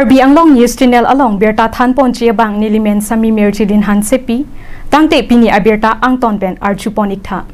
Karbi Anglong News Channel along berta thanpon che bang nilimen sami merjilin hansepi tangte pini aberta angton ben arjuponik tha.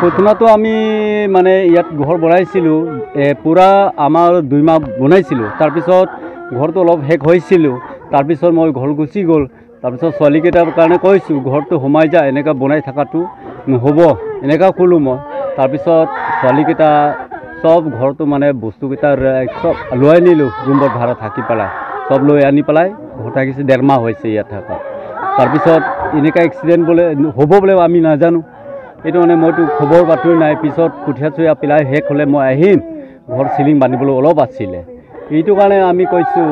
ঘটনাটো আমি মানে ইয়াত ঘৰ বনাইছিলোঁ, পূৰা আমাৰ 2 মাহ বনাইছিলোঁ। তাৰপিছত ঘৰটো অলপ শেষ হৈছিলোঁ, তাৰপিছত মই ঘৰ গুচি গ'ল। তাৰপিছত ছোৱালীকেইটাৰ কাৰণে কৈছোঁ ঘৰটো সোমাই যা, এনেকুৱা বনাই থকাটো নহ'ব, এনেকুৱা ক'লোঁ মই। তাৰপিছত ছোৱালীকেইটা চব ঘৰটো মানে বস্তুকেইটা চব লৈ আনিলোঁ, ৰুমত ভাড়া থাকি পেলাই চব লৈ আনি পেলাই ঘৰ থাকিছে। 1.5 মাহ হৈছে ইয়াত থকা। তাৰপিছত এনেকুৱা এক্সিডেণ্ট বোলে হ'ব বোলে আমি নাজানো, এইটো মানে মইতো খবৰ বাতৰি নাই। পিছত কঠীয়া চঠীয়া পেলাই শেষ হ'লে মই আহিম, ঘৰ চিলিং বান্ধিবলৈ অলপ আছিলে, এইটো কাৰণে আমি কৈছোঁ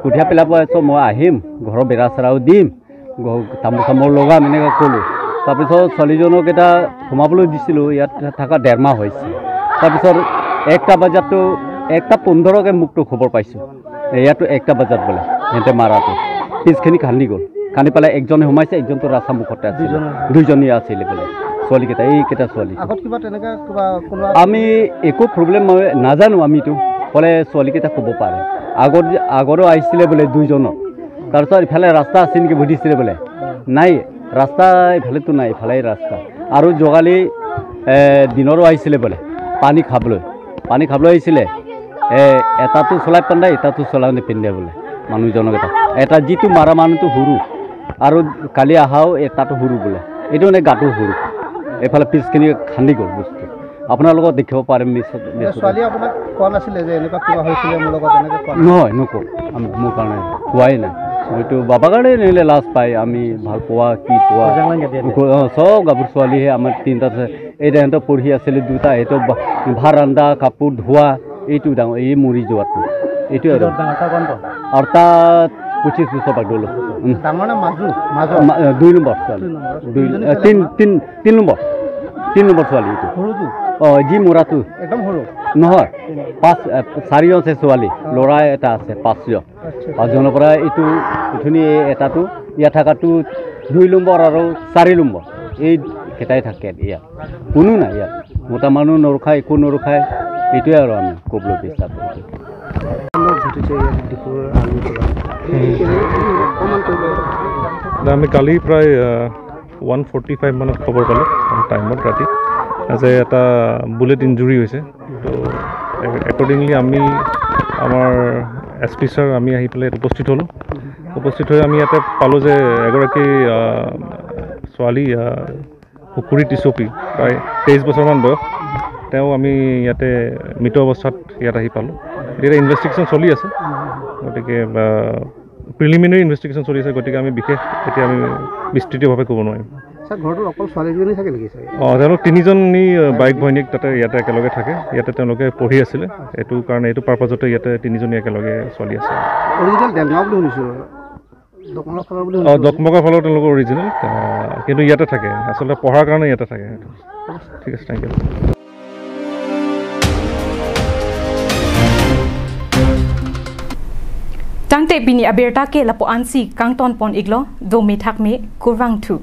কঠীয়া পেলাব চব মই আহিম, ঘৰৰ বেৰা চেৰাও দিম, তামোল চামোল লগাম, এনেকৈ ক'লোঁ। তাৰপিছত ছোৱালীজনক এটা সোমাবলৈ দিছিলোঁ, ইয়াত থকা 1.5 মাহ হৈছে। তাৰপিছত 1টা বজাততো 1টা 15কে মোকতো খবৰ পাইছোঁ, ইয়াতো 1টা বজাত বোলে সিহঁতে মাৰাটো পিছখিনি খান্দি গ'ল। খান্দি পেলাই একজনে সোমাইছে, একজনটো ৰাস্তা মুখতে আছিলে, দুইজনী আছিলে বোলে ছোৱালীকেইটা, এইকেইটা ছোৱালী। আমি একো প্ৰব্লেম মই নাজানো, আমিতো ক'লে ছোৱালীকেইটা ক'ব পাৰে। আগত আগৰো আহিছিলে বোলে দুইজনৰ। তাৰপিছত ইফালে ৰাস্তা আছে নেকি সুধিছিলে বোলে, নাই ৰাস্তা ইফালেতো নাই, ইফালে ৰাস্তা। আৰু যোৱাকালি দিনৰো আহিছিলে বোলে পানী খাবলৈ, পানী খাবলৈ আহিছিলে। এটাটো চলাই পিন্ধে, এটাটো চলাই নিপিন্ধে বোলে মানুহজনক। এটা এটা যিটো মাৰা মানুহটো সৰু, আৰু কালি আহাও এটাটো সৰু বোলে, এইটো মানে গাটো সৰু, এইফালে পিছখিনি খান্দি গ'ল বস্তু। আপোনালোকক দেখিব পাৰে। নহয় নকওঁ, আমি মোৰ কাৰণে কোৱাই নাই, এইটো বাবাৰ কাৰণে নিলে লাজ পায়। আমি ভাল পোৱা কি পোৱা চব গাভৰু ছোৱালীহে আমাৰ 3টা আছে। এই সিহঁতৰ পঢ়ি আছিলে 2টা, এইটো ভাত ৰন্ধা কাপোৰ ধোৱা, এইটো ডাঙৰ এই মৰি যোৱাটো এইটোৱে আৰু। আৰু তাত 25 বছৰ বাগলো। 2 নম্বৰ ছোৱালী, 2 3 3 3 নম্বৰ, 3 নম্বৰ ছোৱালী এইটো। অঁ, যি মৰাটো নহয়, 5 4জন আছে ছোৱালী, ল'ৰা এটা আছে, 5জন। 5জনৰ পৰা এইটো উঠনি এটাটো ইয়াত থকাটো 2 নম্বৰ আৰু 4 নম্বৰ, এই কেইটাই থাকে ইয়াত, কোনো নাই ইয়াত। মতা মানুহ নৰখায়, একো নৰখায়, এইটোৱে আৰু আমি ক'বলৈ বিচাৰোঁ। আমি কালি প্ৰায় 1:45 মানত খবৰ পালোঁ টাইমত ৰাতি যে এটা বুলেট ইঞ্জুৰি হৈছে। তো একৰ্ডিংলি আমি আমাৰ এছ পি ছাৰ আমি আহি পেলাই উপস্থিত হ'লোঁ। উপস্থিত হৈ আমি ইয়াতে পালোঁ যে এগৰাকী ছোৱালী পুখুৰী টিচপি, প্ৰায় 23 বছৰমান বয়স, তেওঁ আমি ইয়াতে মৃত অৱস্থাত ইয়াত আহি পালোঁ। এতিয়া ইনভেষ্টিগেশ্যন চলি আছে, গতিকে প্ৰিলিমিনাৰী ইনভেষ্টিগেশ্যন চলি আছে, গতিকে আমি বিশেষ এতিয়া আমি বিস্তৃতভাৱে ক'ব নোৱাৰিম। অঁ, তেওঁলোক তিনিজনী বাইক ভৈনীয়েক তাতে ইয়াতে একেলগে থাকে, ইয়াতে তেওঁলোকে পঢ়ি আছিলে, এইটো কাৰণে এইটো পাৰ্পাজতে ইয়াতে তিনিজনী একেলগে চলি আছে। অঁ, দকমকা ফালৰ তেওঁলোকৰ অৰিজিনেল, কিন্তু ইয়াতে থাকে, আচলতে পঢ়াৰ কাৰণে ইয়াতে থাকে। ঠিক আছে, thank U. Tangte bini aberta ke lapo ansi kangton pon iglo do mi thak mi kurwang thu.